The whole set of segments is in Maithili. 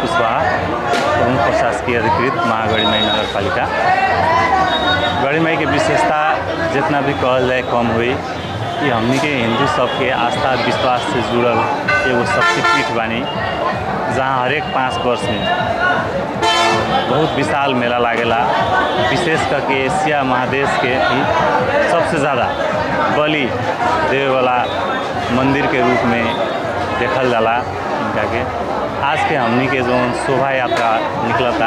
कुशवाहा, प्रमुख प्रशासकीय अधिकृत महागढ़ीमाई नगरपालिका। गढ़ीमाई के विशेषता जितना भी कहल जाए कम हुई। कि हमनी के हिंदू सबके आस्था विश्वास से जुड़ल एगो शक्तिपीठ बानी, जहाँ हरेक 5 वर्ष में बहुत विशाल मेला लागेला। विशेष करके एशिया महादेश के ही सबसे ज़्यादा बलि देवे वाला मंदिर के रूप में देखल जाला इनका के। आज के हमनी के जो शोभा यात्रा निकलता,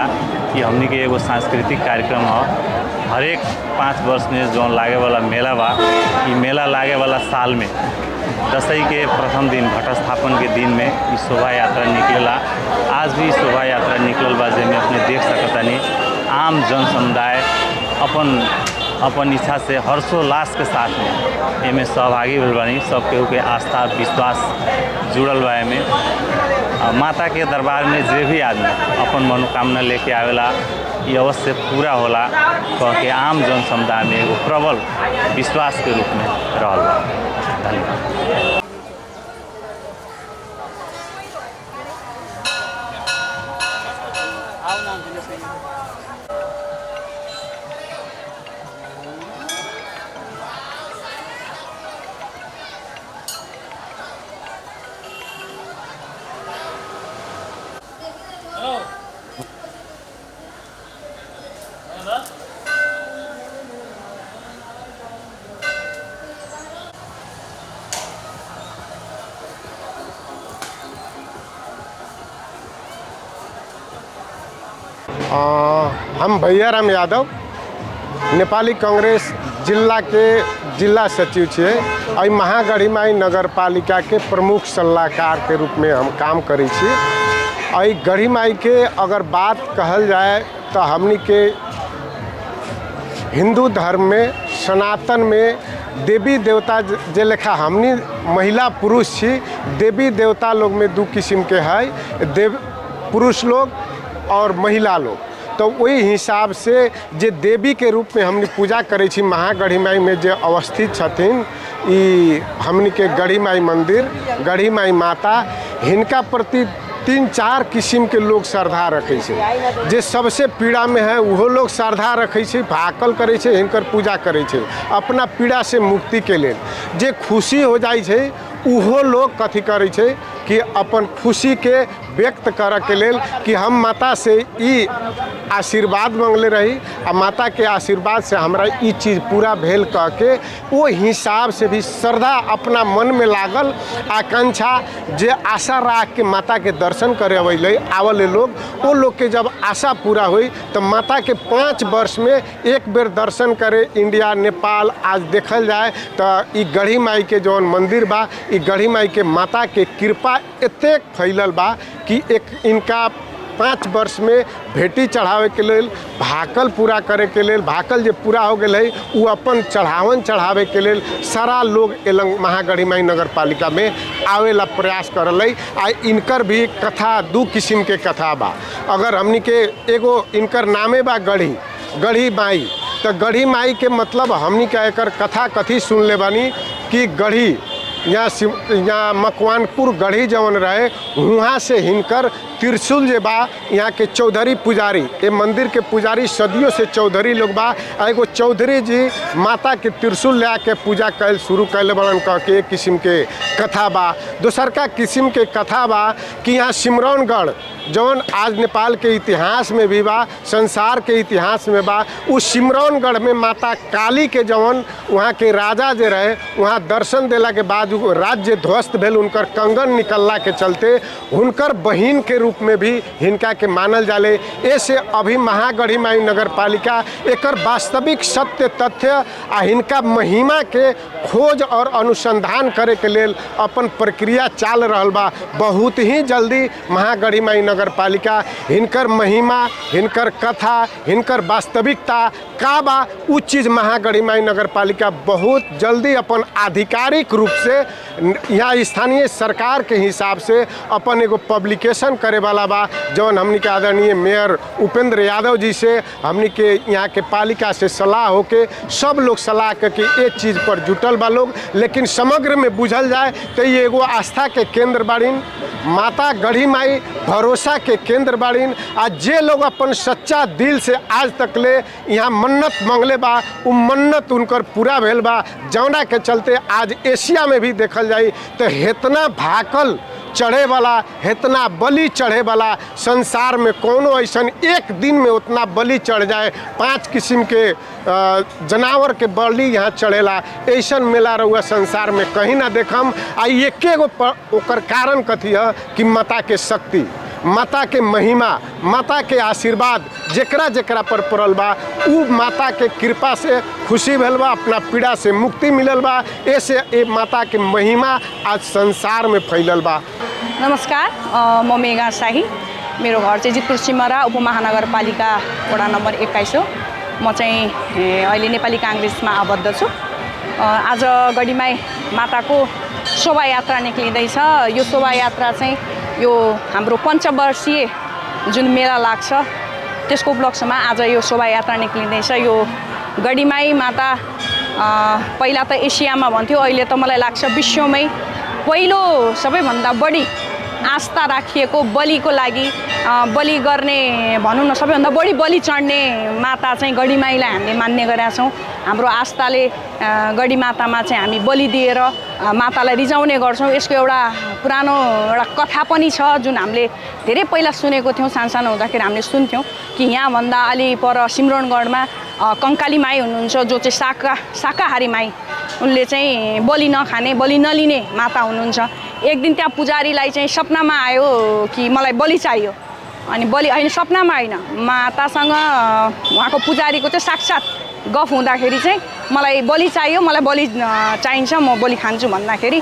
ये हमनी के एगो सांस्कृतिक कार्यक्रम है। हरेक 5 वर्ष में जो लागे वाला मेला बा, ये मेला लागे वाला साल में दसई के प्रथम दिन घटस्थापन के दिन में ये शोभा यात्रा निकलेला। आज भी शोभा यात्रा निकलल बा, जेमे अपने देख सकतानी आम जन समुदाय अपन अपन इच्छा से हर्षोल्लास के साथ में एमे सहभागी भेल बानी। सब केहू के आस्था विश्वास जुड़ल बा एमे। माता के दरबार में जे भी आदमी अपन मनोकामना लेके आवेला, ये अवश्य पूरा होला कह के आम जन समुदाय में एगो प्रबल विश्वास के रूप में रहल बा। धन्यवाद। हम भैयाराम यादव, नेपाली कांग्रेस जिला के जिला सचिव छियै। एहि महागढ़ीमाई नगरपालिका के प्रमुख सलाहकार के रूप में हम काम करै छी। एहि गढ़ीमाई के अगर बात कहल जाए तो हमनी के हिंदू धर्म में, सनातन में देवी देवता जे लेखा हमनी महिला पुरुष छी, देवी देवता लोग में दू किस्म के है, देव पुरुष लोग और महिला लोग। तो वही हिसाब से जे देवी के रूप में हमनी पूजा करै छी महागढ़ीमाई में जे अवस्थित छथिन ई हमनी के गढ़ीमाई मंदिर, गढ़ीमाई माता, हिनका प्रति 3-4 किस्म के लोग श्रद्धा रखै छै। जे सबसे पीड़ा में है उहो लोग श्रद्धा रखै छै, भाकल करै छै, हिनकर पूजा करै छै अपना पीड़ा से मुक्ति के लेल। जे खुशी हो जाइ छै उहो लोग कथी करै छै कि अपन खुशी के व्यक्त करऽ के लेल कि हम माता से ई आशीर्वाद मंगले रही आ माता के आशीर्वाद से हमरा ई चीज पूरा भेल कह के ओ हिसाब से भी श्रद्धा अपना मन में लागल आकांक्षा जे आशा राख के माता के दर्शन करे अबै आवले लोग, ओ लोग के जब आशा पूरा हुई तो माता के 5 वर्ष में एक बेर दर्शन करे इंडिया नेपाल आज देखल जाए तो ई गढ़ी माई के जौन मंदिर बा, ई गढ़ी माई के माता के कृपा एतेक फैलल बा कि एक इनका 5 वर्ष में भेटी चढ़ावे के लेल, भाकल पूरा करे के लेल, भाकल जे पूरा हो गेल है वो अपन चढ़ावन चढ़ावे के लेल सारा लोग एलंग महागढ़ी माई नगर पालिका में आवेला प्रयास करल है। आ इनकर भी कथा 2 किस्म के कथा बा। अगर हमनी के एगो इनकर नामे बा गढ़ी, गढ़ी माई, तो गढ़ी माई के मतलब हमनी के एकर कथा कथी सुन ले बानी कि गढ़ी यहाँ यहाँ मकवानपुर गढ़ी जवन रहे वहाँ से हिनकर त्रिशूल जे बा यहाँ के चौधरी पुजारी, ये मंदिर के पुजारी सदियों से चौधरी लोग बा, एगो चौधरी जी माता के त्रिशूल ले आके पूजा कैल शुरू कैले बड़न कह के एक किस्म के कथा बा। दोसर का किस्म के कथा बा कि यहाँ सिमरौनगढ़ जौन आज नेपाल के इतिहास में भी बा, संसार के इतिहास में बा, उस सिमरौनगढ़ में माता काली के जौन वहाँ के राजा जे रहे वहाँ दर्शन देला के बाद राज्य ध्वस्त भेल, उनकर कंगन निकलला के चलते हुनकर बहिन के रूप में भी हिनका के मानल जाले। ऐसे अभी महागढ़ी माई नगर पालिका एकर वास्तविक सत्य तथ्य आ हिनका महिमा के खोज और अनुसंधान करे के लेल अपन प्रक्रिया चाल रहल बा। बहुत ही जल्दी महागढ़ी माई नगर पालिका हिनकर महिमा, हिनकर कथा, हिनकर वास्तविकता का बा उ चीज़ महागढ़ी माई नगर पालिका बहुत जल्दी अपन आधिकारिक रूप से यहाँ स्थानीय सरकार के हिसाब से अपन एगो पब्लिकेशन करे वाला बा, जौन हमनी के आदरणीय मेयर उपेंद्र यादव जी से हमनी के यहाँ के पालिका से सलाह होके सब लोग सलाह करके ये चीज़ पर जुटल बा लोग। लेकिन समग्र में बुझल जाए तो ये एगो आस्था के केंद्र बाड़ीन, माता गढ़ी माई भरोसा के केंद्र बाड़ीन, आ जे लोग अपन सच्चा दिल से आज तक ले यहाँ मन्नत मंगले बा उ मन्नत उनकर पूरा भेल बा, जौना के चलते आज एशिया में भी देखल जाई तो हेतना भाकल चढ़े वाला, हेतना बलि चढ़े वाला संसार में कोनो ऐसन एक दिन में उतना बलि चढ़ जाए, 5 किस्म के जानवर के बलि यहाँ चढ़ेला, ऐसन मेला रहुआ संसार में कहीं ना देखम। आ एके गो ओकर कारण कथी है कि माता के शक्ति, माता के महिमा, माता के आशीर्वाद जेकरा जेकरा पर पड़ल बा उ माता के कृपा से खुशी भेल बा, अपना पीड़ा से मुक्ति मिलल बा। ऐसे ए माता के महिमा आज संसार में फैलल बा। नमस्कार, म मेघा शाही, मेरो घर चाहिँ जितपुर सिमरा उपमहानगरपालिका वडा नम्बर 21 हो। म चाहिँ अहिले नेपाली काङ्ग्रेसमा आबद्ध छु। आज गढीमाई माताको शोभायात्रा निक्लिँदैछ। यो शोभायात्रा चाहिँ यो हाम्रो पञ्चवर्षीय जुन मेला लाग्छ त्यसको उपलक्ष्यमा आज यो शोभायात्रा निक्लिँदैछ। यो गढीमाई माता पहिला त एसियामा भन्थ्यो, अहिले त मलाई लाग्छ विश्वमै पहिलो सबैभन्दा बढी आस्था राखिएको बलिको लागि बलि गर्ने भनौँ न, सबैभन्दा बढी बलि चढ्ने माता चाहिँ गढीमाईलाई हामीले मान्ने गरेका छौँ। हाम्रो आस्थाले गढी मातामा चाहिँ हामी बलि दिएर मातालाई रिजाउने गर्छौँ। यसको एउटा पुरानो एउटा कथा पनि छ जुन हामीले धेरै पहिला सुनेको थियौँ, सानसानो हुँदाखेरि हामीले सुन्थ्यौँ कि यहाँभन्दा अलि पर सिमरौनगढमा कङ्काली माई हुनुहुन्छ जो चाहिँ शाकाहारी माई, उनले चाहिँ बलि नखाने बलि नलिने माता हुनुहुन्छ। एक दिन त्यहाँ पुजारीलाई चाहिँ सपनामा आयो कि मलाई बलि चाहियो, अनि बलि होइन सपनामा होइन, मातासँग उहाँको पुजारीको चाहिँ साक्षात् गफ हुँदाखेरि चाहिँ मलाई बलि चाहियो, मलाई बलि चाहिन्छ, म बलि खान्छु भन्दाखेरि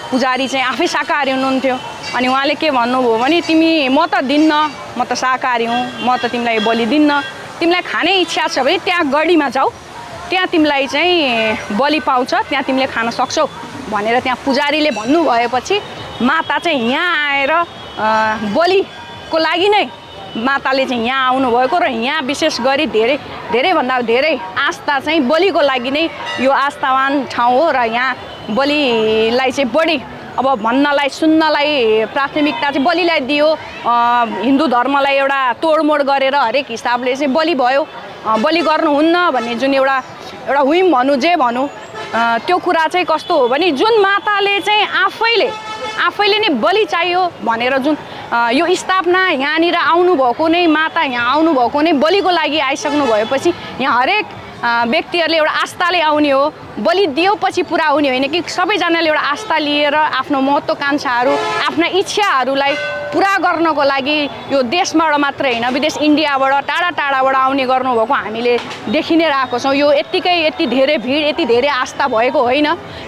पुजारी चाहिँ आफै शाकाहारी हुनुहुन्थ्यो। अनि उहाँले के भन्नुभयो भने तिमी म त दिन्न, म त शाकाहारी हुँ, म त तिमीलाई बलि दिन्न, तिमीलाई खाने इच्छा छ भने त्यहाँ गढीमा जाऊ, त्यहाँ तिमीलाई चाहिँ बलि पाउँछ, त्यहाँ तिमीले खान सक्छौ भनेर त्यहाँ पुजारीले भन्नुभएपछि माता चाहिँ यहाँ आएर बलिको लागि नै माताले चाहिँ यहाँ आउनुभएको र यहाँ विशेष गरी धेरै धेरैभन्दा धेरै आस्था चाहिँ बलिको लागि नै यो आस्थावान ठाउँ हो र यहाँ बलिलाई चाहिँ बढी अब भन्नलाई सुन्नलाई प्राथमिकता चाहिँ बलिलाई दियो। हिन्दू धर्मलाई एउटा तोडमोड गरेर हरेक हिसाबले चाहिँ बलि भयो, बलि गर्नुहुन्न भन्ने जुन एउटा एउटा हुइम भनौँ जे भनौँ त्यो कुरा चाहिँ कस्तो हो भने जुन माताले चाहिँ आफैले आफैले नै बलि चाहियो भनेर जुन यो स्थापना यहाँनिर आउनुभएको नै माता यहाँ आउनुभएको नै बलिको लागि आइसक्नु भएपछि यहाँ हरेक व्यक्तिहरूले एउटा आस्थाले आउने हो, बलि दिएपछि पुरा हुने होइन कि सबैजनाले एउटा आस्था लिएर आफ्नो महत्त्वाकांक्षाहरू आफ्ना इच्छाहरूलाई पुरा गर्नको लागि यो देशबाट मात्र होइन विदेश इन्डियाबाट टाढा टाढाबाट आउने गर्नुभएको हामीले देखि नै रहेको छौँ। यो यत्तिकै यति धेरै भिड यति धेरै आस्था भएको होइन,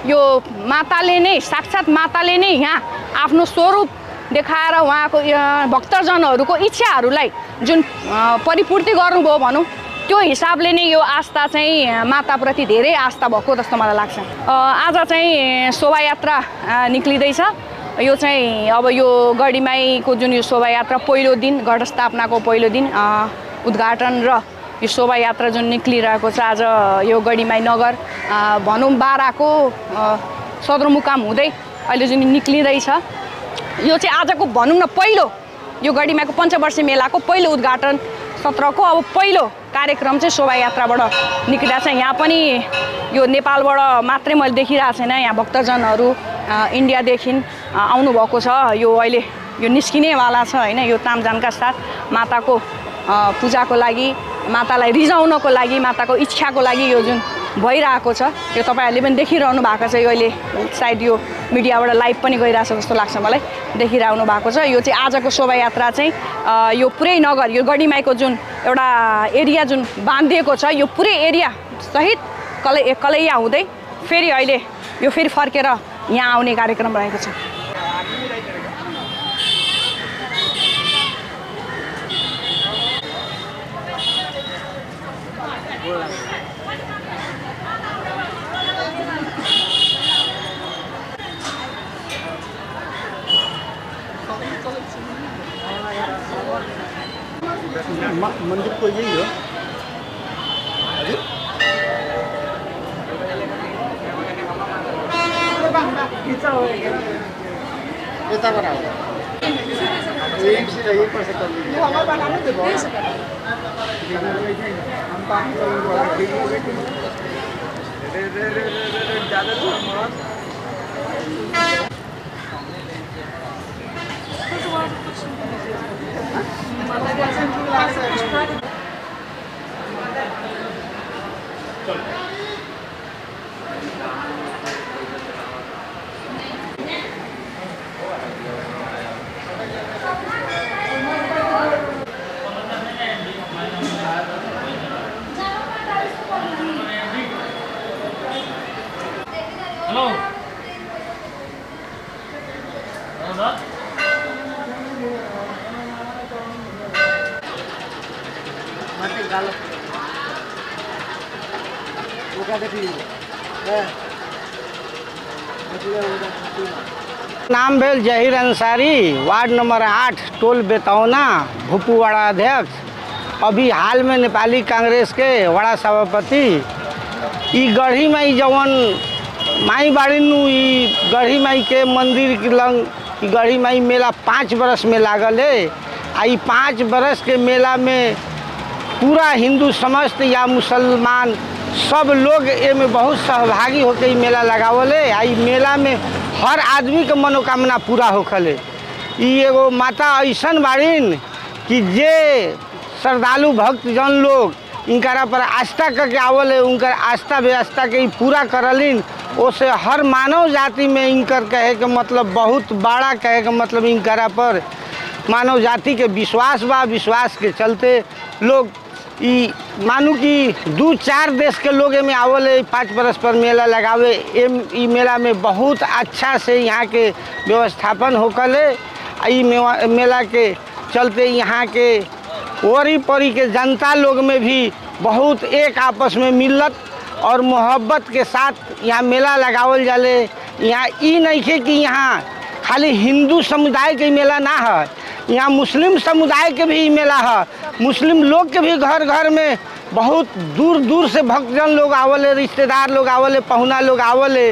यो माताले नै साक्षात् माताले नै यहाँ आफ्नो स्वरूप देखाएर उहाँको भक्तजनहरूको इच्छाहरूलाई जुन परिपूर्ति गर्नुभयो भनौँ त्यो हिसाबले नै यो आस्था चाहिँ माताप्रति धेरै आस्था भएको जस्तो मलाई लाग्छ। आज चाहिँ शोभायात्रा निक्लिँदैछ। यो चाहिँ अब यो गढीमाईको जुन यो शोभायात्रा पहिलो दिन घटस्थापनाको पहिलो दिन उद्घाटन र यो शोभायात्रा जुन निक्लिरहेको छ आज यो गढीमाई नगर भनौँ बाराको सदरमुकाम हुँदै अहिले जुन निक्लिँदैछ, यो चाहिँ आजको भनौँ न पहिलो यो गढीमाईको पञ्चवर्षीय मेलाको पहिलो उद्घाटन सत्रको अब पहिलो कार्यक्रम चाहिँ शोभायात्राबाट निक्लिरहेको छ। यहाँ पनि यो नेपालबाट मात्रै मैले देखिरहेको छैन, यहाँ भक्तजनहरू इन्डियादेखि आउनुभएको छ। यो अहिले यो निस्किनेवाला छ होइन, यो तामझामका साथ माताको पूजाको लागि, मातालाई रिझाउनको लागि, माताको इच्छाको लागि यो जुन भइरहेको छ यो तपाईँहरूले पनि देखिरहनु भएको छ। यो अहिले सायद यो मिडियाबाट लाइभ पनि गइरहेको छ जस्तो लाग्छ मलाई, देखिरहनु भएको छ। यो चाहिँ आजको शोभायात्रा चाहिँ यो पुरै नगर, यो गढीमाईको जुन एउटा एरिया जुन बाँधिएको छ यो पुरै एरिया सहित कलैया हुँदै फेरि अहिले यो फेरि फर्केर यहाँ आउने कार्यक्रम रहेको छ। मंदिर को यही हो हजुर। हेलो नाम भेल जहीर अंसारी, वार्ड नंबर 8, टोल बेतौना, भुपुवाड़ा अध्यक्ष। अभी हाल में नेपाली कांग्रेस के वड़ा सभापति। ई गढ़ी माई जवन माई बाड़ी ई गढ़ी माई के मंदिर के लंग ई गढ़ी माई मेला 5 बरस में लागल है। आ ई 5 बरस के मेला में पूरा हिंदू समस्त या मुसलमान सब लोग एमे बहुत सहभागी होके ई मेला लगावल है। आ ई मेला में हर आदमी के मनोकामना पूरा होखले। ई एगो माता ऐसन बाड़ीन कि जे श्रद्धालु भक्तजन लोग इनकरा पर आस्था करके आवल है, उनकर आस्था व्यवस्था के पूरा करलिन। ओसे हर मानव जाति में इनकर कहे के मतलब बहुत बड़ा कहे के मतलब इनकरा पर मानव जाति के विश्वास बा। विश्वास के चलते लोग ई मानू कि 2-4 देश के लोग एमें आवल है 5 बरस पर मेला लगावे। एम ई मेला में बहुत अच्छा से यहाँ के व्यवस्थापन होकल है। ई मेला के चलते यहाँ के ओरी परी के जनता लोग में भी बहुत एक आपस में मिलत और मोहब्बत के साथ यहाँ मेला लगावल जाले। यहाँ ई नहीं है कि यहाँ खाली हिंदू समुदाय के मेला ना है, यहाँ मुस्लिम समुदाय के भी मेला है। मुस्लिम लोग के भी घर घर में बहुत दूर दूर से भक्तजन लोग आवले, रिश्तेदार लोग आवले, पहुना लोग आवले।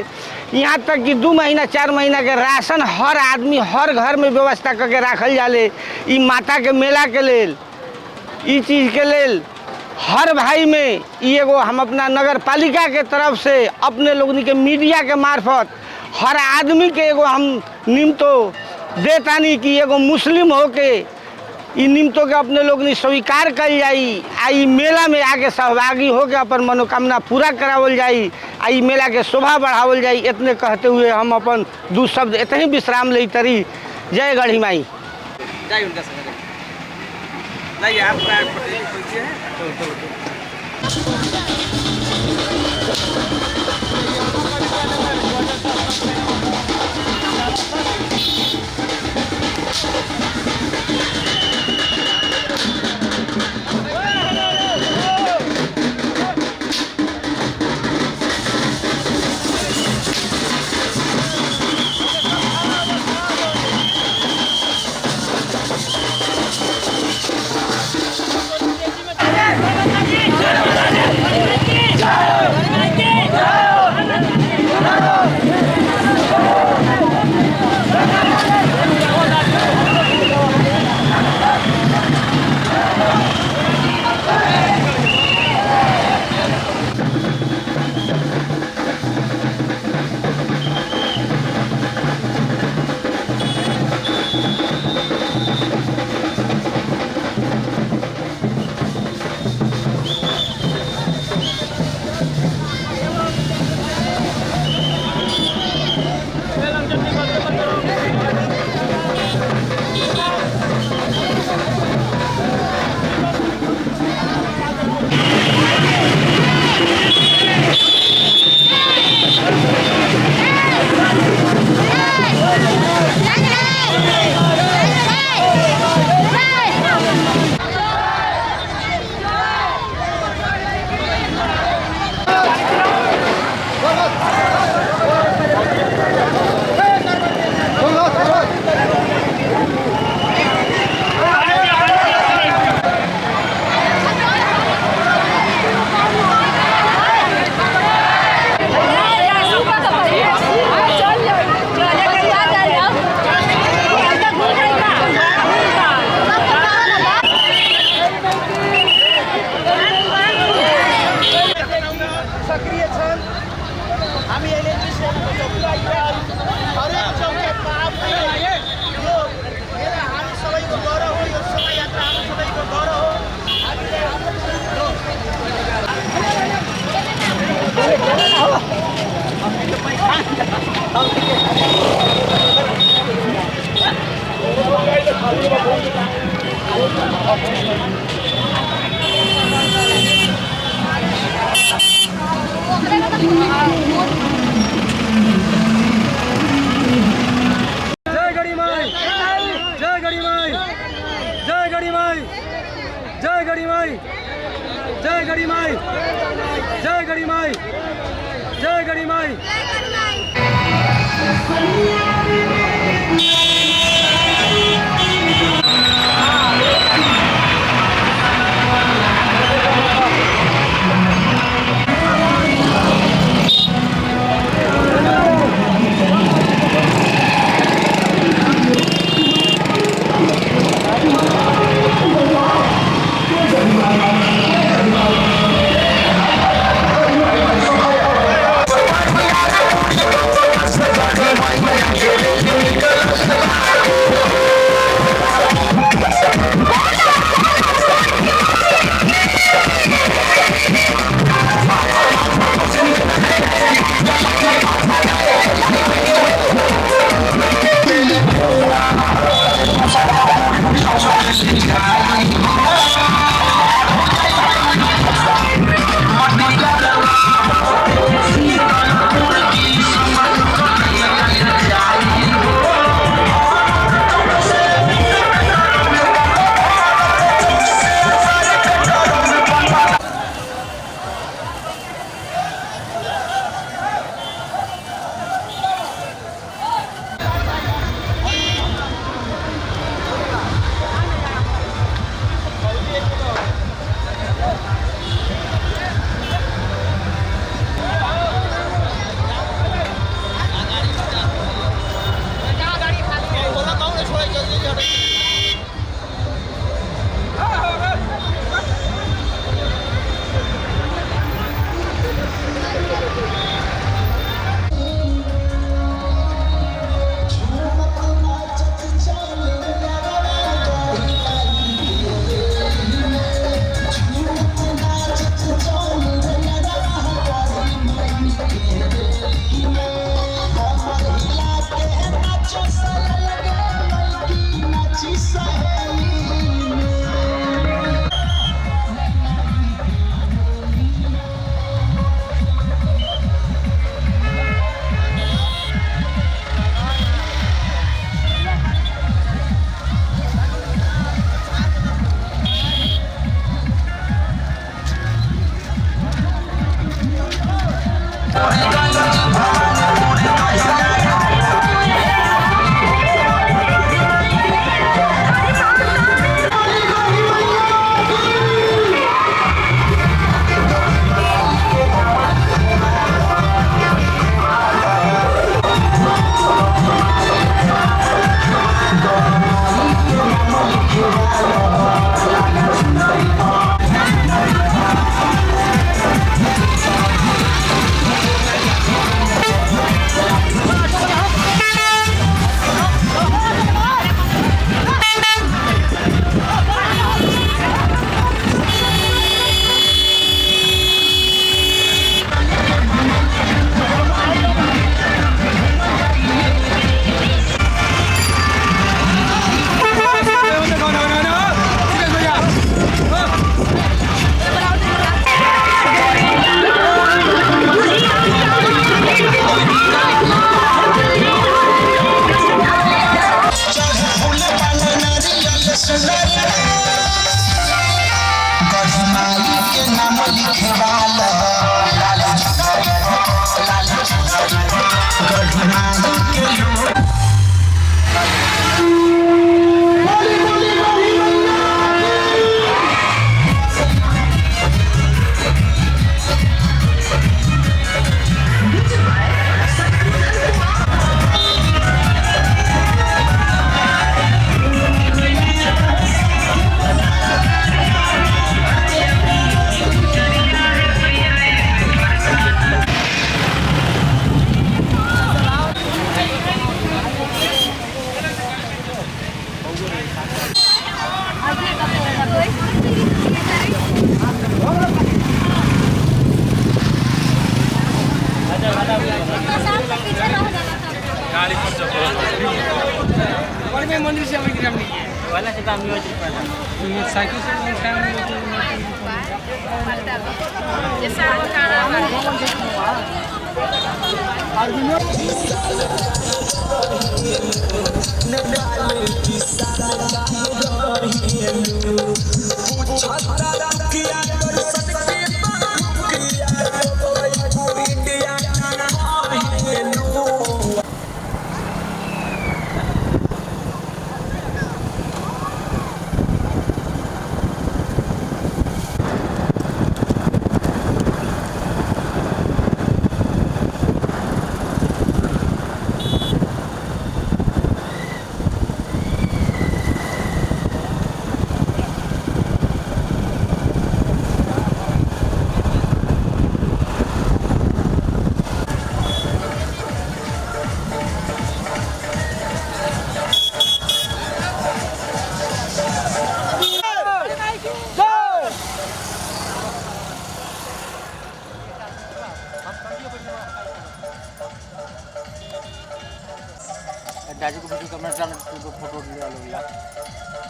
यहाँ तक कि 2 महीना 4 महीना के राशन हर आदमी हर घर में व्यवस्था करके रखल जाले ई माता के मेला के लेल। ई चीज़ के लेल हर भाई में ई एगो हम अपना नगर पालिका के तरफ से अपने लोगनी के मीडिया के मार्फत हर आदमी के एगो हम निमतो देतानी कि एगो मुस्लिम होके ई निमतो के अपने लोगनी स्वीकार कल जाई आ ई मेला में आके सहभागी होके अपन मनोकामना पूरा करावल जाई आ ई मेला के शोभा बढ़ावल जाई। इतने कहते हुए हम अपन 2 शब्द इतने ही विश्राम ले तरी। जय गढ़ी माई। जय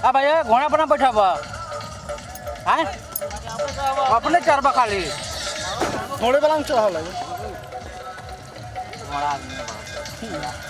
हाँ भैया घोड़ा पर ना बैठा बा हैं अपने चरबा खाली घोड़े वाला में चढ़ल है। घोड़ा आदमी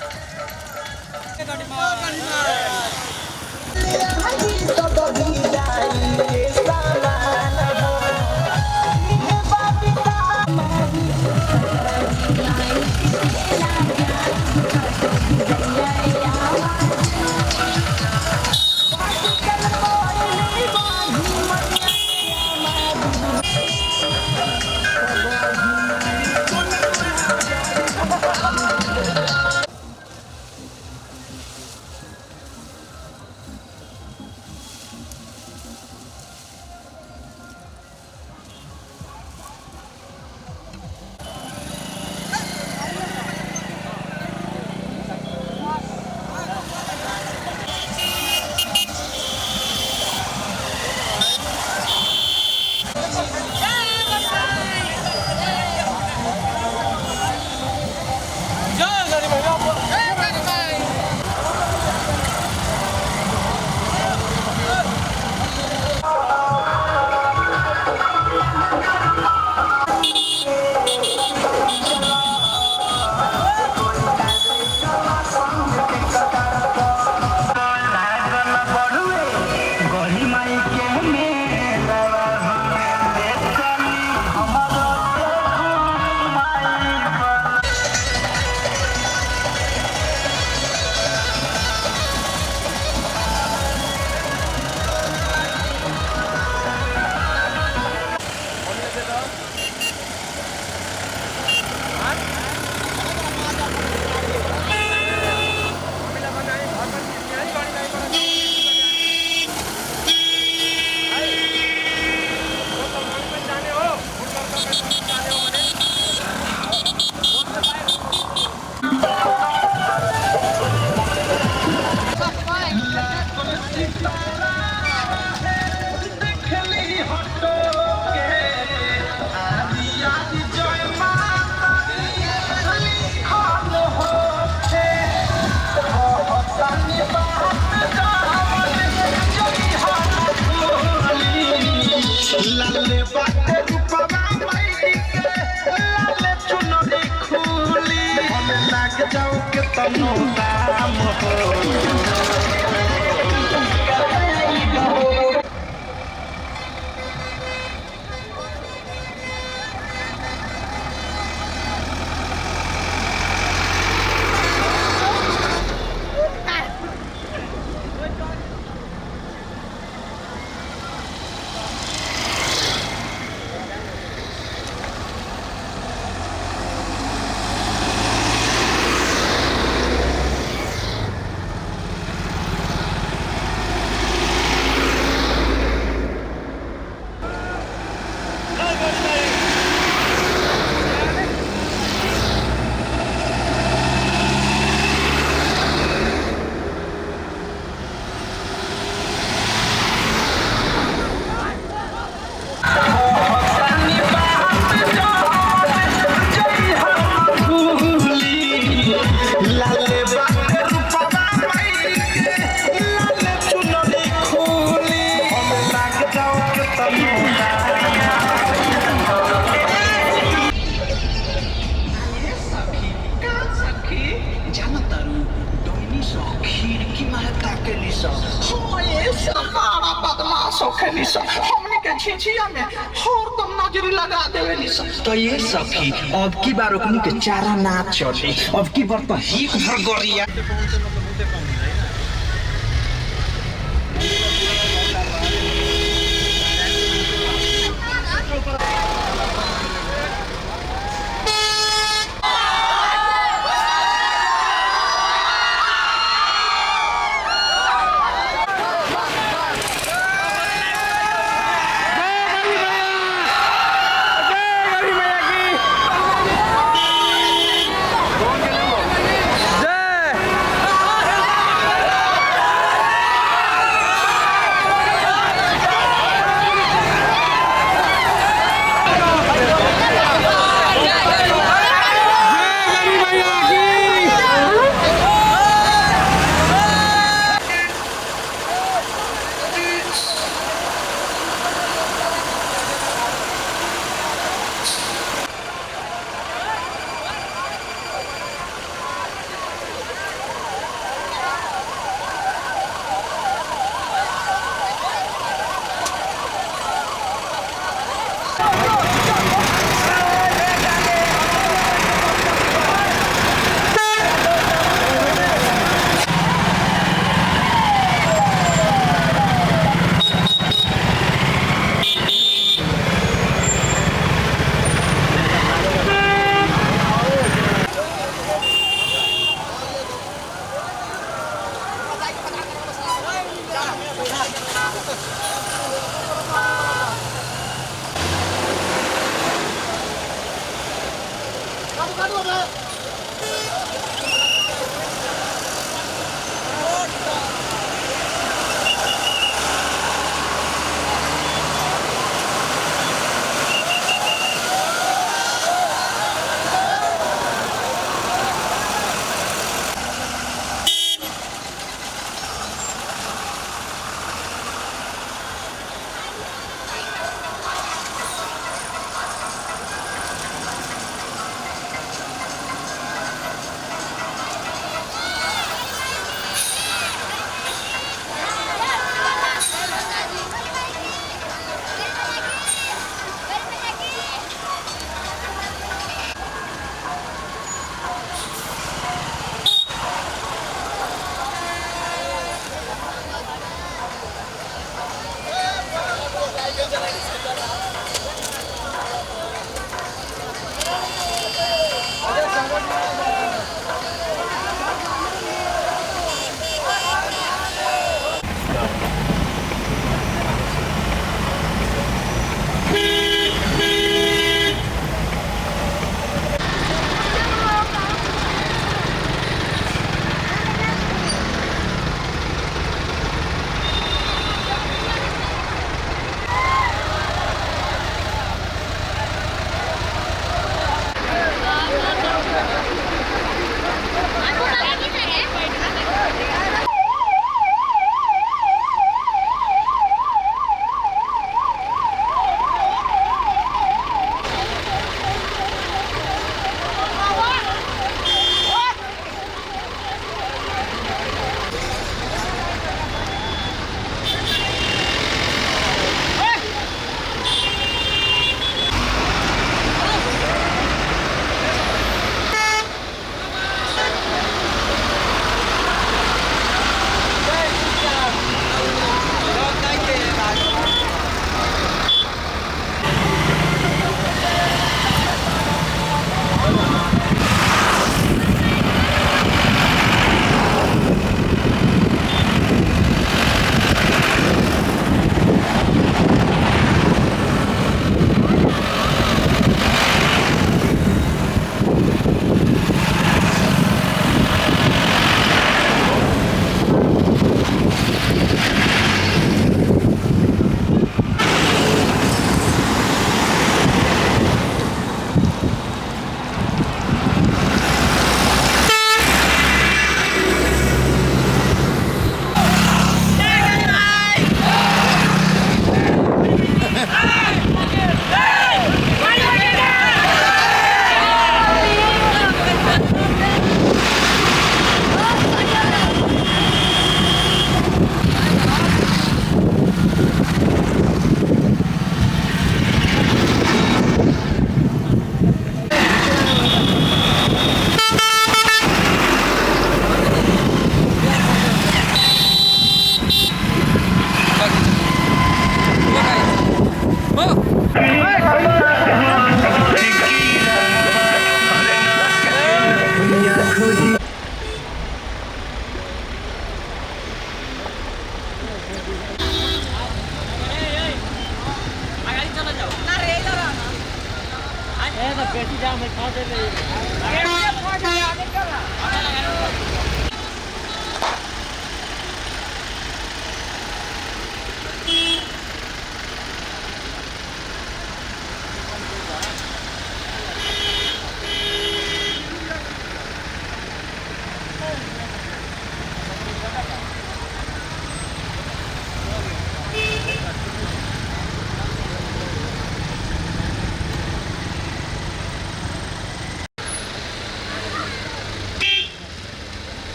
खिड़की माहे ताकेली स। हाँ ये सब बड़ा बदमाश होखेली स, हमनी के झिझिया में हरदम नजरी लगा देवेली स। तो ये सखी अब की बार ओकनी के चारा ना चली, अब की बार तो हिक भर गरिया।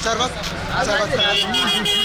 शरबत शरबत।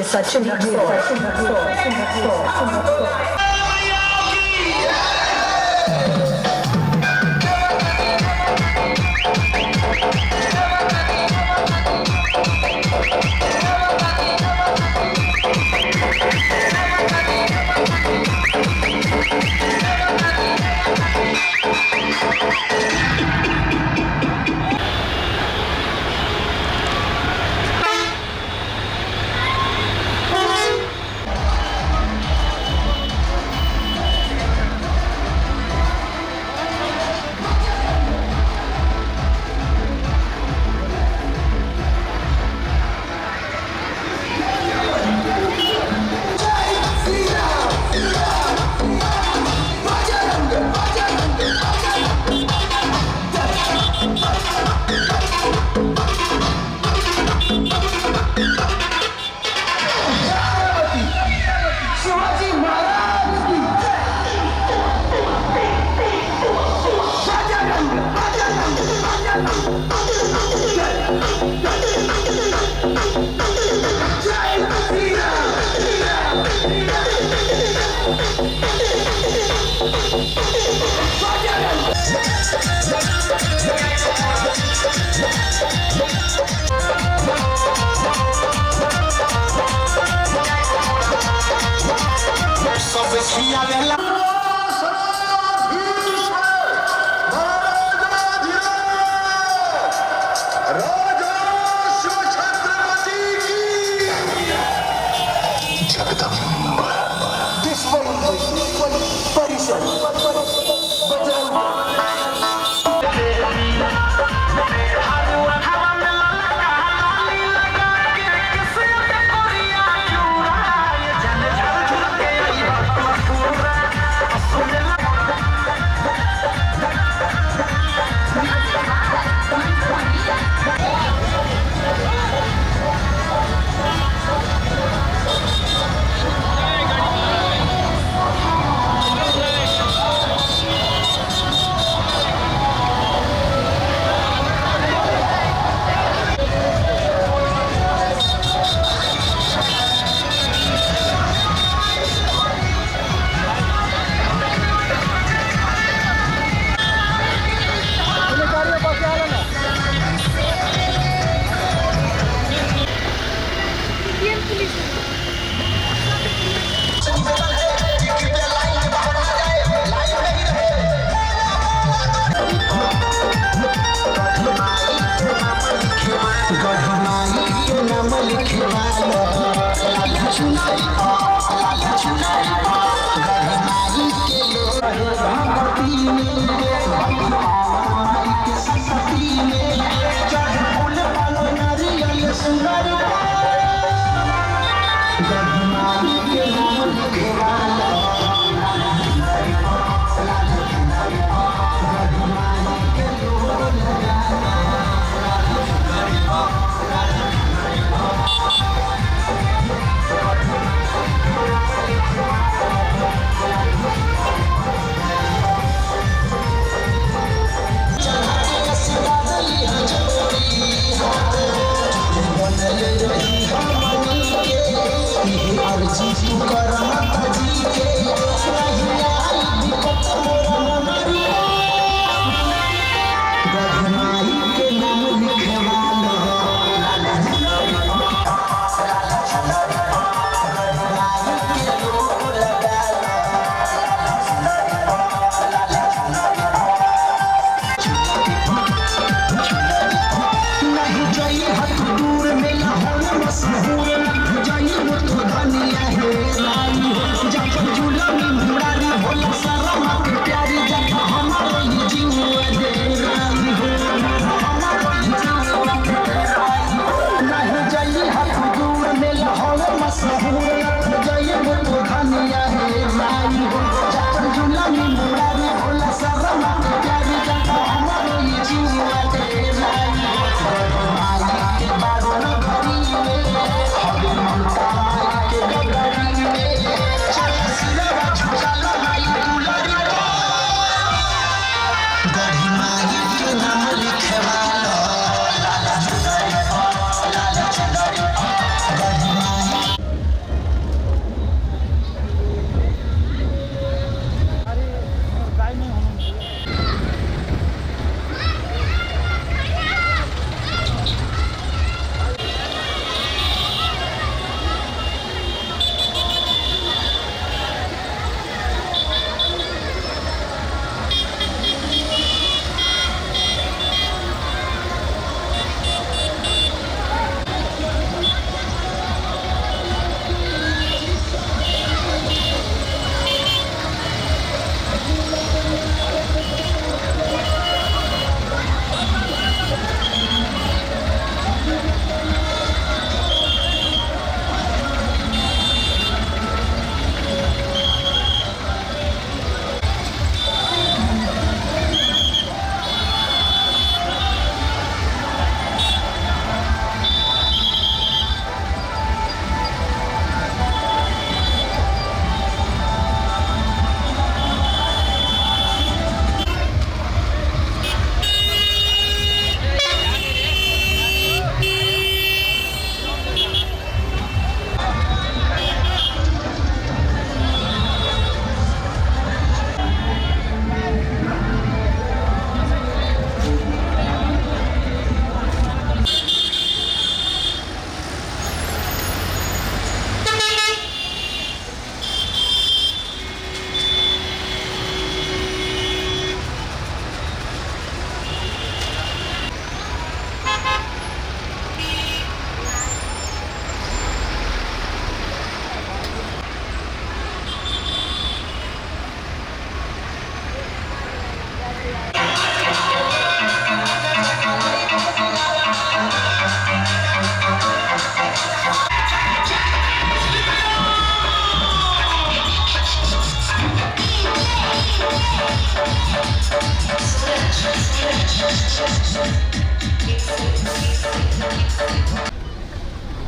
Sachin जगदम्ब। विश्व हिंदू परिषद बजरंग।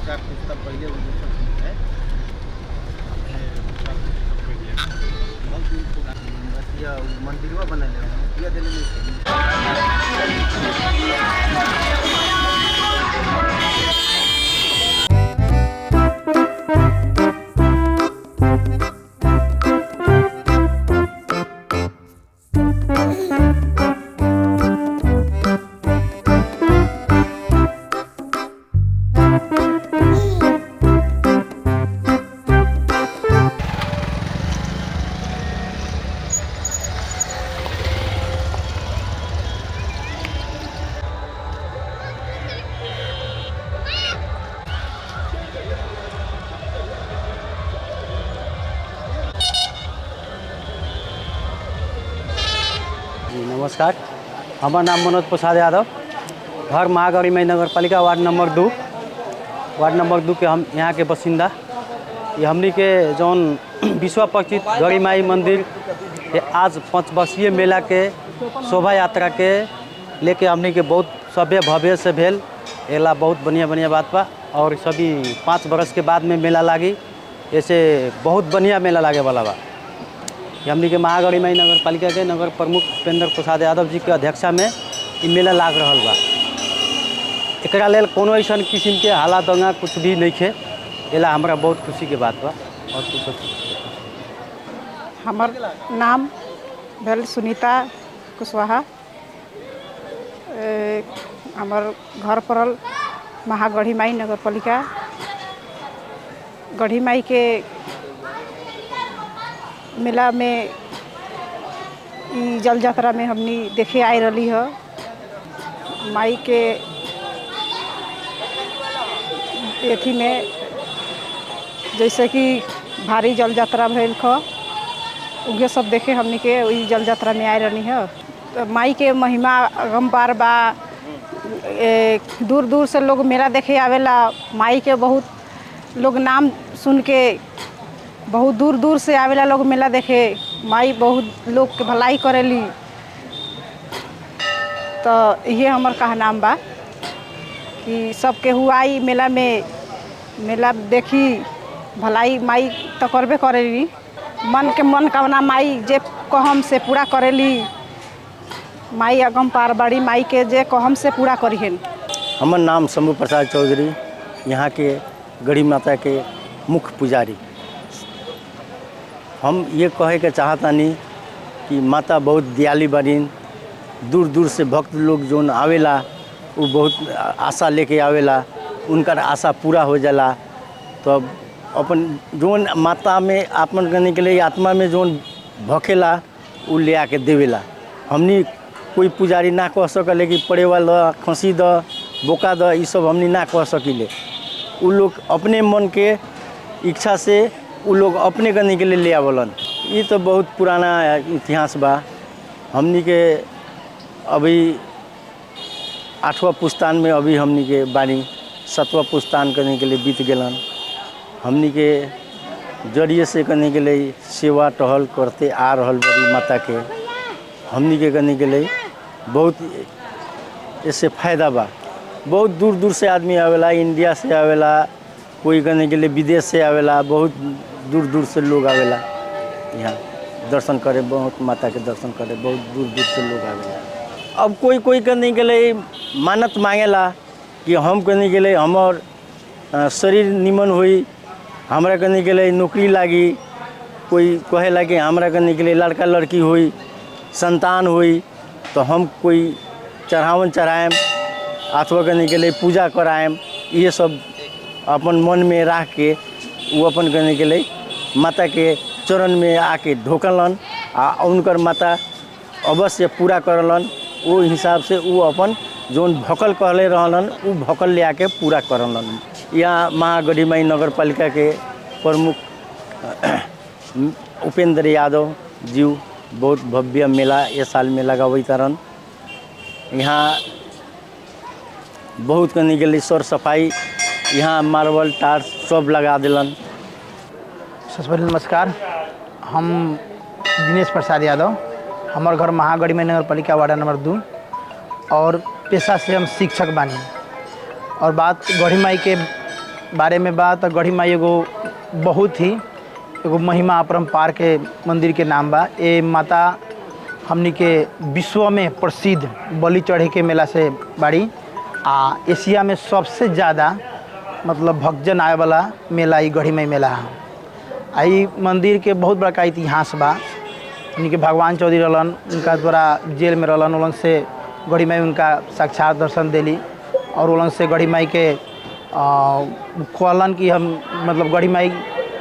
चार पुस्ता पहिले वो दोसर चीज है। बहुत दिन पुराना अथिया मंदिरवा बनल है, मूर्तिया देले नहीं थे। जी नमस्कार, हमर नाम मनोज प्रसाद यादव, घर महागढ़ीमाई नगरपालिका वार्ड नंबर 2, वार्ड नंबर 2 के हम यहाँ के बासिंदा। ये हमनी के जौन विश्व परिचित गढ़ीमाई मंदिर के आज 5 वर्षीय मेला के शोभा यात्रा के लेके हमनी के बहुत सभ्य भव्य से भेल एला बहुत बढ़िया बढ़िया बात बा। और सभी 5 बरस के बाद में मेला लागी, ऐसे बहुत बढ़िया मेला लागे वाला बा। ये हमनी के महागढ़ीमाई नगरपालिका के नगर प्रमुख उपेंद्र प्रसाद यादव जी के अध्यक्षता में ई मेला लाग रहल बा। एकरा लेल कोनो ऐसन किस्म के हाला दंगा कुछ भी नहीं खे, एला हमरा बहुत खुशी के बात बा। और कुछ हमर नाम भेल सुनीता कुशवाहा। हमर घर पड़ल महागढ़ीमाई नगरपालिका। गढ़ीमाई के मेला में ई जल यात्रा में हमनी देखे आए रही है। माई के अथी में जैसे कि भारी जल यात्रा भेल ख, उहे सब देखे हमनी के ई जल यात्रा में आए रही है। तो माई के महिमा अगमपार बा। दूर दूर से लोग मेला देखे आवेला। माई के बहुत लोग नाम सुन के बहुत दूर दूर से आवेला लोग मेला देखे। माई बहुत लोग के भलाई करेली। तो ये हमार कहनाम बा कि सब केहू आई मेला में, मेला देखी, भलाई माई तो करबे करेली। मन के मनोकामना माई जे कहम से पूरा करेली। माई अगम पार बाड़ी, माई के जे कहम से पूरा करिहन। हमर नाम शंभू प्रसाद चौधरी, यहाँ के गढ़ी माता के मुख्य पुजारी। हम ये कहे के चाहतानी कि माता बहुत दयालु बनिन। दूर दूर से भक्त लोग जोन आवेला वो बहुत आशा लेके आवेला, उनकर आशा पूरा हो जाला। तो अब अपन जोन माता में आपन करने के लिए आत्मा में जोन भखेला वो ले आके देवेला। हमनी कोई पुजारी ना कह सकले कि पड़ेवा the, खसी the, बोका the, ये सब हमनी ना कह सकीले। उ लोग अपने मन के इच्छा से उ लोग अपने करने के लिए ले आवलन। ये तो बहुत पुराना इतिहास बा। हमनी के अभी 8वां पुस्तान में अभी हमनी के बानी, 7वां पुस्तान करने के लिए बीत गलन। हमनी के जरिए से करने के लिए सेवा टहल करते आ रहल बड़ी माता के। हमनी के करने के लिए बहुत इससे फायदा बा। बहुत दूर दूर से आदमी आवेला, इंडिया से आवेला, कोई करने के लिए विदेश से आवेला, बहुत दूर दूर से लोग आवेला यहाँ दर्शन करे, बहुत माता के दर्शन करे, बहुत दूर दूर से लोग आवेला। अब कोई कोई करने के लिए मानत मांगेला कि हम करने के लिए हमार शरीर निमन हुई, हमरा करने के लिए नौकरी लागी, कोई कहेला कि हमरा करने के लिए लड़का लड़की हुई, संतान हुई, तो हम कोई चढ़ावन चढ़ाएम अथवा करने के लिए पूजा कराएम। ये सब अपन मन में रख के वो अपन करने के लिए माता के चरण में आके ढोकलन आ उनकर माता अवश्य पूरा करलन। वो हिसाब से वो अपन जोन भकल कहले रहलन वो भकल ले आके पूरा करलन। यहाँ महागढ़ीमाई नगरपालिका के प्रमुख उपेंद्र यादव जीव बहुत भव्य मेला ये साल में लगावैत रहन। यहाँ बहुत करने के लिए सर सफाई, यहाँ मार्बल टार सब लगा दिलन। सबसे पहले नमस्कार, हम दिनेश प्रसाद यादव, हमार घर महागढ़ीमाई नगरपालिका वार्ड नंबर 2 और पेशा से हम शिक्षक बानी। और बात गढ़ीमाई के बारेमे बा तऽ गढ़ी माई एगो बहुत ही एगो महिमा अपरम्पार के मंदिर के नाम बा। ए माता हमनी के विश्व में प्रसिद्ध बलि चढ़े के मेला से बाड़ी आ एशिया में सबसे ज़्यादा मतलब भक्तजन आए वाला मेला ई गढ़ी माई मेला है। आ ई मंदिर के बहुत बड़का इतिहास बा। हमनी के भगवान चौधरी रहलन, उनका द्वारा जेल में रहलन, उलन से गढ़ी माई उनका साक्षात दर्शन देली और उलन से गढ़ी माई के कहलन कि हम मतलब गढ़ी माई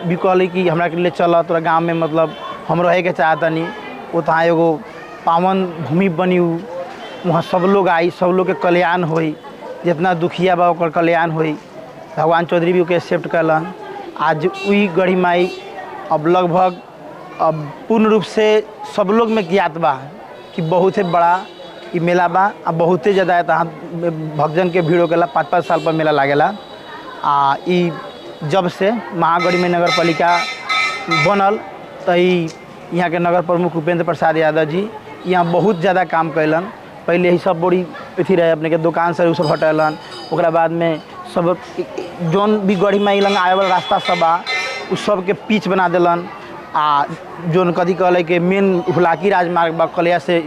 भी कहली कि हमरा के ले चल तोरा गाँव में, मतलब हम रहे के चाहतनी। ओतहाँ एगो पावन भूमि बनी, वहाँ सब लोग आई, सब लोग के कल्याण होई, जितना दुखिया बा ओकर कल्याण होई। भगवान चौधरी भी ओके एक्सेप्ट कलन। आज वही गढ़ी माई अब लगभग अब पूर्ण रूप से सब लोग में ज्ञात बा कि बहुत ही बड़ा ई मेला बा आ बहुते ज़्यादा तहाँ भक्तजन के भीड़ होकेला। 5-5 साल पर मेला लागेला। आ ई जब से महागढ़ी में नगर पालिका बनल तो ई यहाँ के नगर प्रमुख उपेंद्र प्रसाद यादव जी यहाँ बहुत ज़्यादा काम कैलन। पहले ही सब बड़ी अथी रहे, अपने के दुकान से सब हटेलन। ओकरा बाद में सब जौन भी गढ़ी माई लंग आए वाला रास्ता सब बा उ सब के पिच बना दिलन। आ जौन कथी कहले कि मेन हुलाकी राजमार्ग बा कलिया से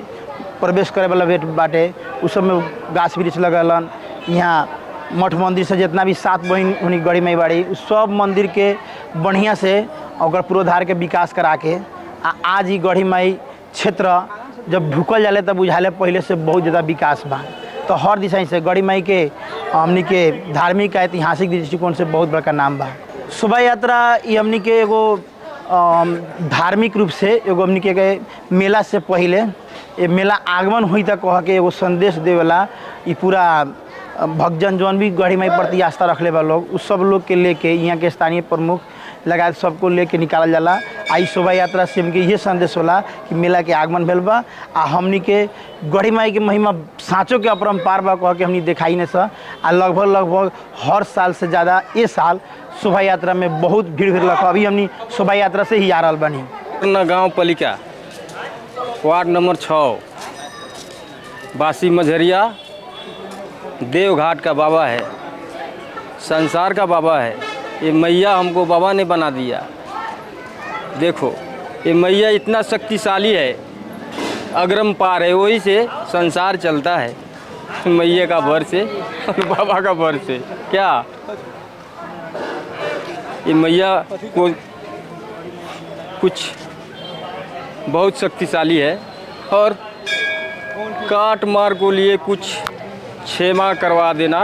प्रवेश करे वाला वेट बाटे, उ सब में गाछ वृक्ष लगलन। यहाँ मठ मंदिर से जितना भी 7 बहिन उन्हीं गढ़ी माई बाड़ी उ सब मंदिर के बढ़िया से ओकर पुरोधार के विकास करा के आ आज ही गढ़ी माई क्षेत्र जब ढुकल जाले तब बुझाले पहले से बहुत ज़्यादा विकास बा। तो हर दिशा से गढ़ी माई के हमनी के धार्मिक ऐतिहासिक दृष्टिकोण से बहुत बड़का नाम बा। शोभा यात्रा ये हमनी के एगो धार्मिक रूप से एगो हमनी के मेला से पहले ये मेला आगमन हुई तक कह के एगो संदेश देवेला। ये पूरा भक्तजन जौन भी गढ़ी माई प्रति आस्था रखले बा लोग, उस सब लोग के लेके यहाँ के स्थानीय प्रमुख लगायत सबको लेके निकालल जाला। आ ई शोभा यात्रा से हमके ये संदेश होला कि मेला के आगमन भेल बा आ हमनी के गढ़ी माई के महिमा साँचो के अपरम्पार बा कह के हमनी देखाई नहीं सा। आ लगभग लगभग हर साल से ज़्यादा ये साल शोभा यात्रा में बहुत भीड़ भीड़ लगा। अभी हमनी शोभा यात्रा से ही आ रहा बनी। गाँव पालिका वार्ड नंबर 6 बासी मझरिया देवघाट का बाबा है, संसार का बाबा है। ये मैया हमको बाबा ने बना दिया। देखो ये मैया इतना शक्तिशाली है, अग्रम पार है, वही से संसार चलता है। मैया का भर से और बाबा का भर से। क्या ये मैया को कुछ बहुत शक्तिशाली है और काट मार को लिए कुछ क्षमा करवा देना,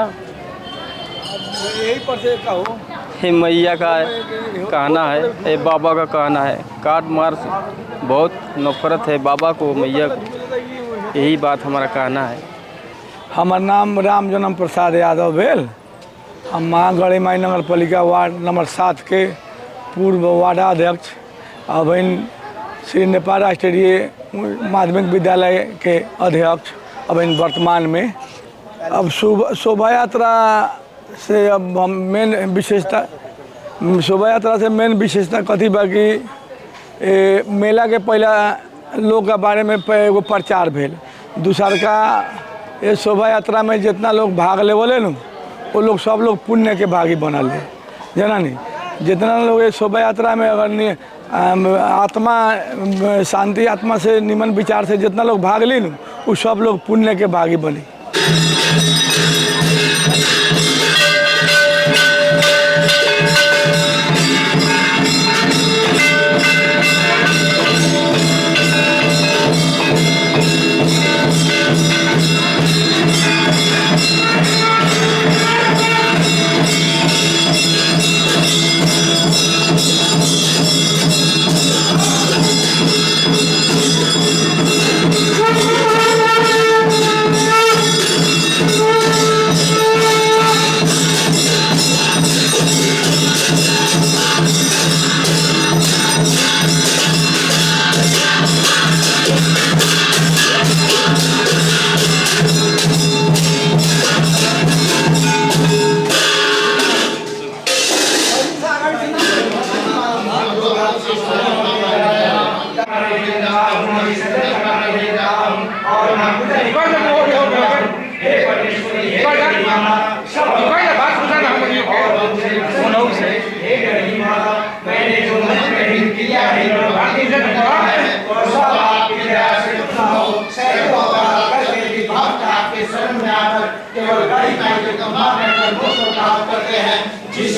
यही पर से कहो। ये मैया का कहना है, ये बाबा का कहना है। काट मार से बहुत नफरत है बाबा को, मैया को, यही बात हमारा कहना है। हमार नाम राम जन्म प्रसाद यादव भेल। हम महागढ़ी माई नगर पालिका वार्ड नंबर 7 के पूर्व वार्डाध्यक्ष अभिन श्री नेपाल राष्ट्रीय माध्यमिक विद्यालय के अध्यक्ष अभिन वर्तमान में। अब शोभा यात्रा से अब हम मेन विशेषता शोभा यात्रा से मेन विशेषता कथी बा कि मेला के पहला लोग के बारे में एगो प्रचार भेल। दूसर का ये शोभा यात्रा में जितना लोग भाग ले बोले न वो लोग सब लोग पुण्य के भागी बनल है, जना नहीं। जितना लोग ये शोभा यात्रा में अगर आत्मा शांति आत्मा से निमन विचार से जितना लोग भाग ली न वो सब लोग पुण्य के भागी बने।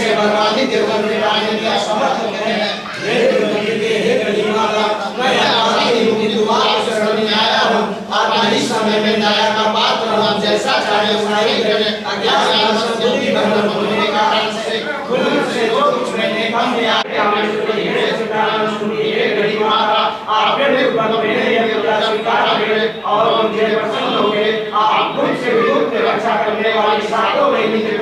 जिसे बर्बादी देवगन के राज में असमर्थ होते हैं। हे हे गणी माता, मैं अपराधी हूँ किंतु आपके शरण में आया हूँ। आप इस समय में दया का पात्र हो, आप जैसा चाहे वैसा ही करें। अज्ञान बुद्धि भ्रम होने के कारण से भूल से जो कुछ मैंने कम या हे गणी माता, आप मेरे ऊपर मेरे ये पूजा स्वीकार करें और मुझे प्रसन्न हो गए। आप मुझसे विमुक्त रक्षा करने वाली सातों बहनी के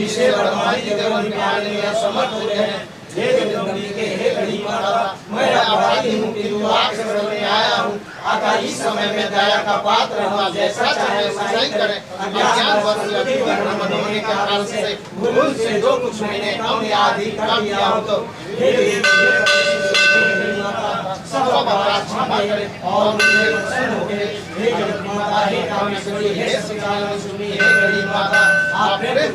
जिसे समर्थ होते हैं। हे हे गणी माता, मैं अपराधी हूँ किंतु आपके शरण में आया हूँ। अतः इस समय में दया का पात्र हूँ, जैसा चाहे वैसा ही करें। अज्ञान होने के कारण से भूल से जो कुछ मैंने कम या अधिक कर दिया हो तो हे सब अपराध क्षमा करें और मुझे प्रसन्न हो गए। हे जगत माता, हे कामेश्वरी, हे सच्चिदानंद, हे गणी माता, आप मेरे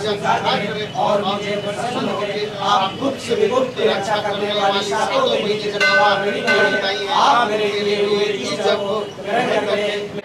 स्वीकार करें और मुझे प्रसन्न हो गए। आप गुप्त से विगुप्त रक्षा करने वाली सातों बहनी के जन्मा आप मेरे लिए हुए इस जग को ग्रहण करें।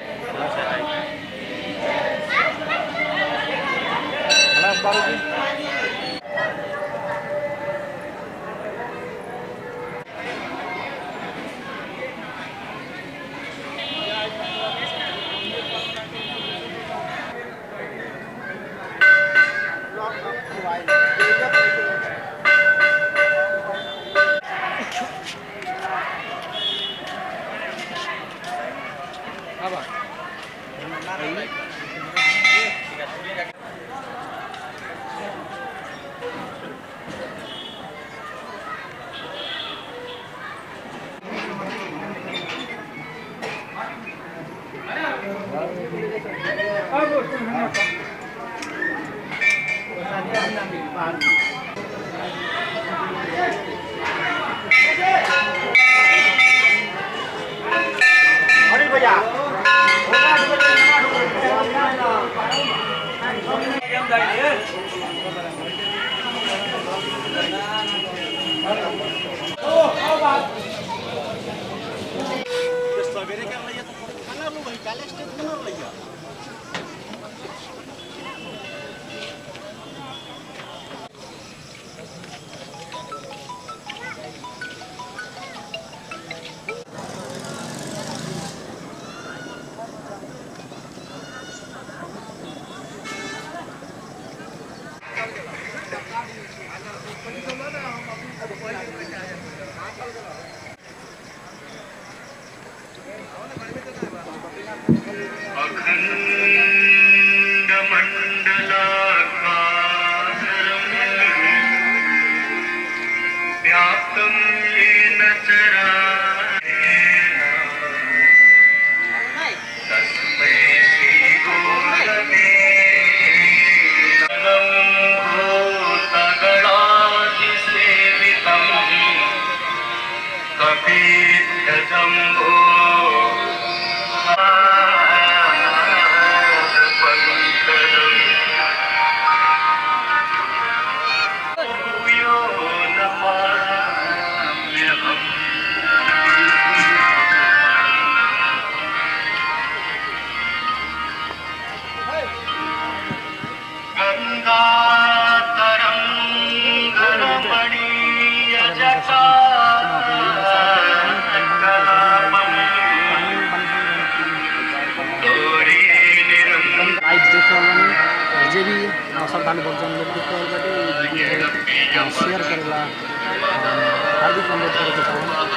व्याप्तं येन चराचरेण तस्मै श्रीगुरवे नमः। भूतगणाधिसेवितं कपीत्थजम्बो लाइव देख रहल बानी और जे भी श्रद्धालु भक्तजन लोग देख रहल बाटे, ई वीडियो के शेयर करेला हार्दिक अनुरोध करे के चाहब।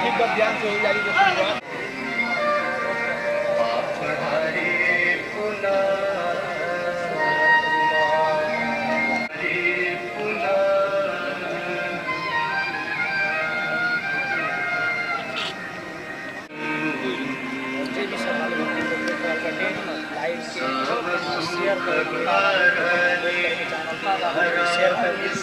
ठीक बात ध्यान से हो जाएगी शुरुआत। जे भी श्रद्धालु भक्तजन लोग देख रहल बाटे, लाइव के शेयर करे के चैनल शेयर करके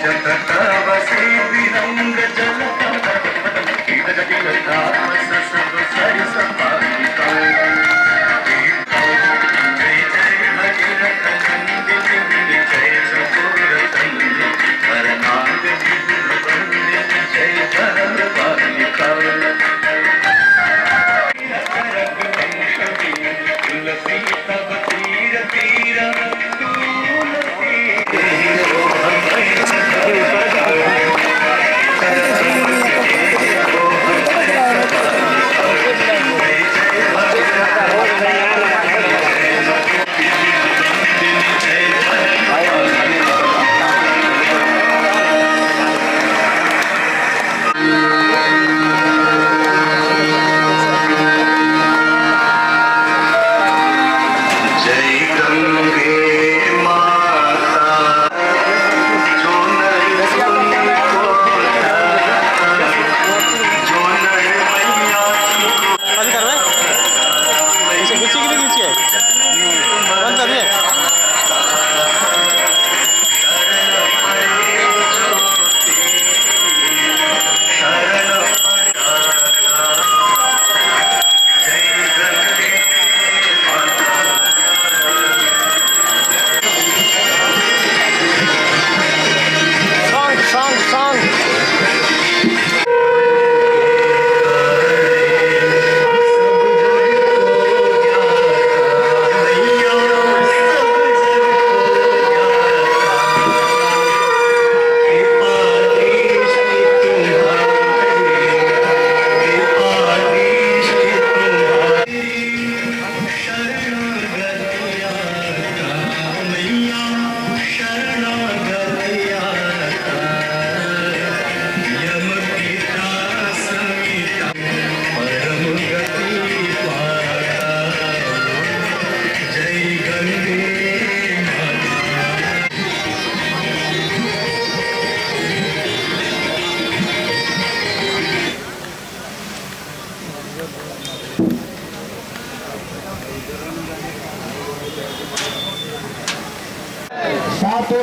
जगत बसे विरंग जल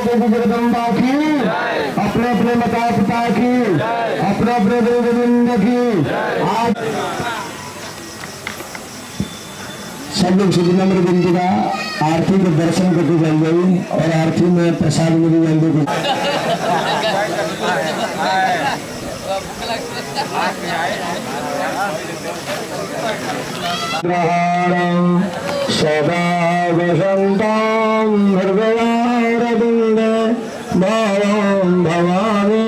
देवी जगदम्बा की, अपने अपने माता पिता की, अपने अपने देवी की। आज सब लोग से विनम्र विनती का आरती के दर्शन करके चल जाइए और आरती में प्रसाद में भी जाएंगे। सदा वसंतां हृदयारविन्दे भावां भवानी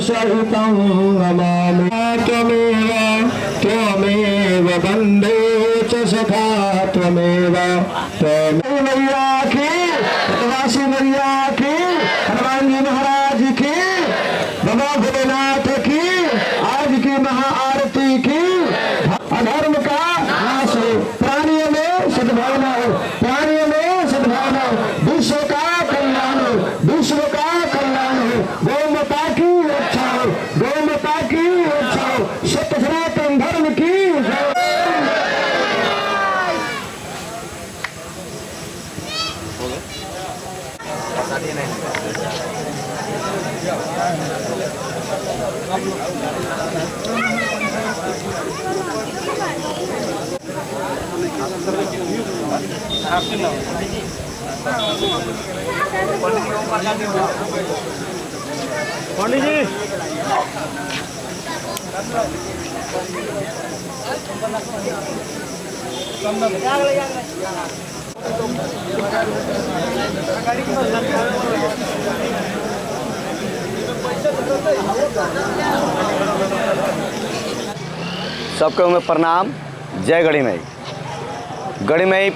सहितं नमामि। त्वमेव त्वमेव वन्दे च सखा त्वमेव त्वमेव मैया की, वासी मैया की, हनुमान जी महाराज की, बाबा भोलेनाथ की, आज की महाआरती की। अधर्म का नाश हो, प्राणियों में सद्भावना हो, प्राणियों में सद्भावना हो, विश्व का कल्याण हो, विश्व का कल्याण हो, गौ माता की रक्षा हो, गौ माता की रक्षा हो, सत्य सनातन धर्म की जय। पंडित जी सबके में प्रणाम। जय गढ़ी माई। गढ़ी माई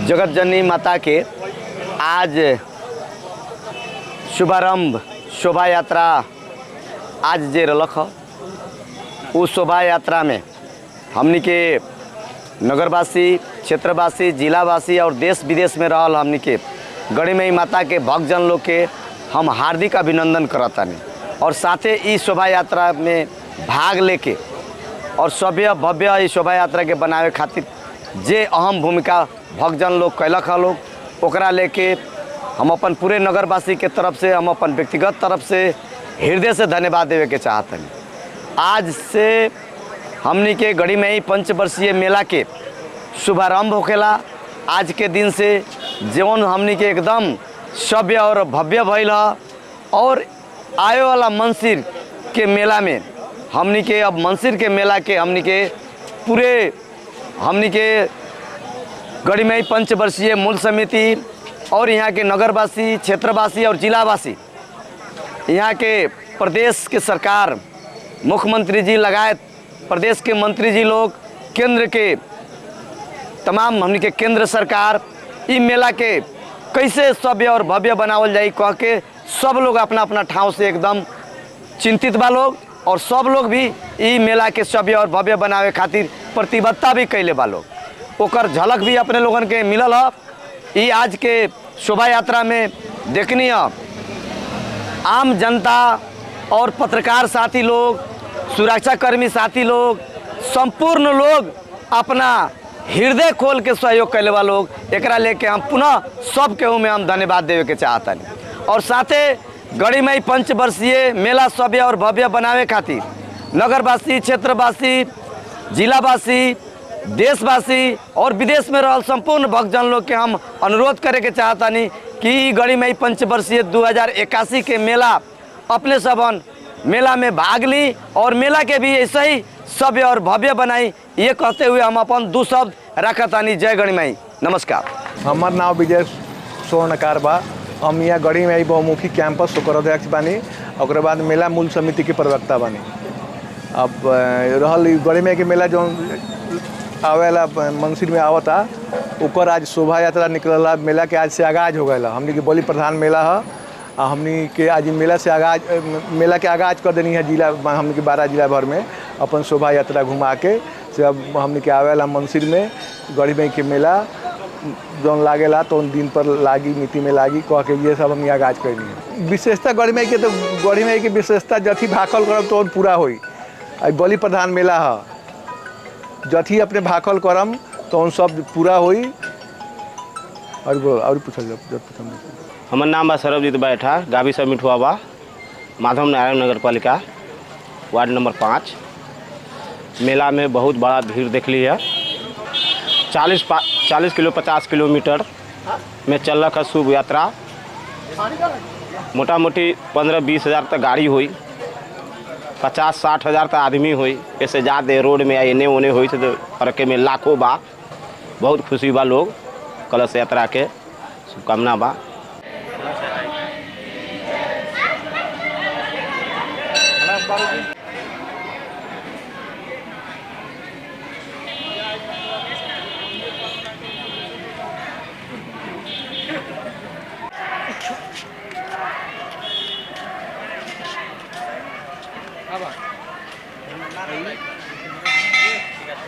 जगत जननी माता के आज शुभारंभ शोभा यात्रा आज जे रलक ह, उ शोभा यात्रा में हमनी के नगरवासी, क्षेत्रवासी, जिलावासी और देश विदेश में रहल हमनी के गढ़ी माई माता के भक्तजन लोग के हम हार्दिक अभिनंदन करतानी और साथे ई शोभा यात्रा में भाग लेके और सभ्य भव्य ई शोभा यात्रा के बनावे खातिर जे अहम भूमिका भक्तजन लोग कैलक ह लोग, ओकरा लेके हम अपन पूरे नगरवासी के तरफ से, हम अपन व्यक्तिगत तरफ से हृदय से धन्यवाद देवे के चाहतनी। आज से हमनी के गढ़ी माई पंचवर्षीय मेला के शुभारंभ होखेला। आज के दिन से जौन हमनी के एकदम सभ्य और भव्य भइल ह और आए वाला मंसिर के मेला में हमनी के अब मंसिर के मेला के हमनी के पूरे हमनी के गढ़ी माई पंचवर्षीय मूल समिति और यहाँ के नगरवासी, क्षेत्रवासी और जिलावासी, यहाँ के प्रदेश के सरकार, मुख्यमंत्री जी लगायत प्रदेश के मंत्री जी लोग, केंद्र के तमाम हमनी के केंद्र सरकार ई मेला के कैसे सभ्य और भव्य बनावल जाई कह के सब लोग अपना अपना ठाव से एकदम चिंतित बा लोग और सब लोग भी ई मेला के सभ्य और भव्य बनावे खातिर प्रतिबद्धता भी कैले बा लोग। ओकर झलक भी अपने लोगन के मिलल ह। ई आज के शोभा यात्रा में देखनी है। आम जनता और पत्रकार साथी लोग, सुरक्षाकर्मी साथी लोग, संपूर्ण लोग अपना हृदय खोल के सहयोग कैले बा लोग। एकरा लेके हम पुनः सब केहू में हम धन्यवाद देवे के चाहतनी और साथे गढ़ी माई पंचवर्षीय मेला सभ्य और भव्य बनावे खातिर नगरवासी, क्षेत्रवासी, जिलावासी, देशवासी और विदेश में रहल संपूर्ण भक्तजन लोग के हम अनुरोध करे के चाहतानी कि गढ़ी माई पंचवर्षीय 2081 के मेला अपने सबन मेला में भाग ली और मेला के भी ऐसे ही सभ्य और भव्य बनाई, ये कहते हुए हम अपन दो शब्द रखतानी। जय गढ़ी माई। नमस्कार। हमार नाम विजय स्वर्णकार बा। हम यहाँ गढ़ी माई बहुमुखी कैंपस ओकर अध्यक्ष बानी, ओकर बाद मेला मूल समिति के प्रवक्ता बानी। अब रहल गढ़ी माई के मेला जो आवेला मंसिर में आवता, ओकर आज शोभा यात्रा निकलला। मेला के आज से आगाज हो गया। हमनी के बलि प्रधान मेला है। हमनी के आज मेला से आगाज, मेला के आगाज कर देनी है जिला, हमनी के 12 जिला भर में अपन शोभा यात्रा घुमा के से अब हमनी के आवेला मंसिर में गढ़ी माई के मेला जौन लागेला तो उन दिन पर लागी, मिति में लागी कह के ये सब हम आगाज कैनी है। विशेषता गढ़ी माई के तो गढ़ी माई के विशेषता जथी भाकल करब तो पूरा होई। बलि प्रधान मेला है, जथी अपने भाकल करम तो उन सब पूरा होई। और बोल और पूछल जब पूछम। हमर नाम बा सरबजीत बैठा, गावी सब मिठुआ बा, माधव नारायण नगर पालिका, वार्ड नंबर 5। मेला में बहुत बड़ा भीड़ देखली है। 40 किलो 50 किलोमीटर में चल रहा शुभ यात्रा। मोटा मोटी 15-20 हज़ार तक गाड़ी हुई, 50-60 हज़ार तक आदमी हुई। ऐसे ज़्यादा रोड में एने ओने हुई तो फर्क में लाखों बा। बहुत खुशी बा लोग कलश यात्रा के शुभकामना बा।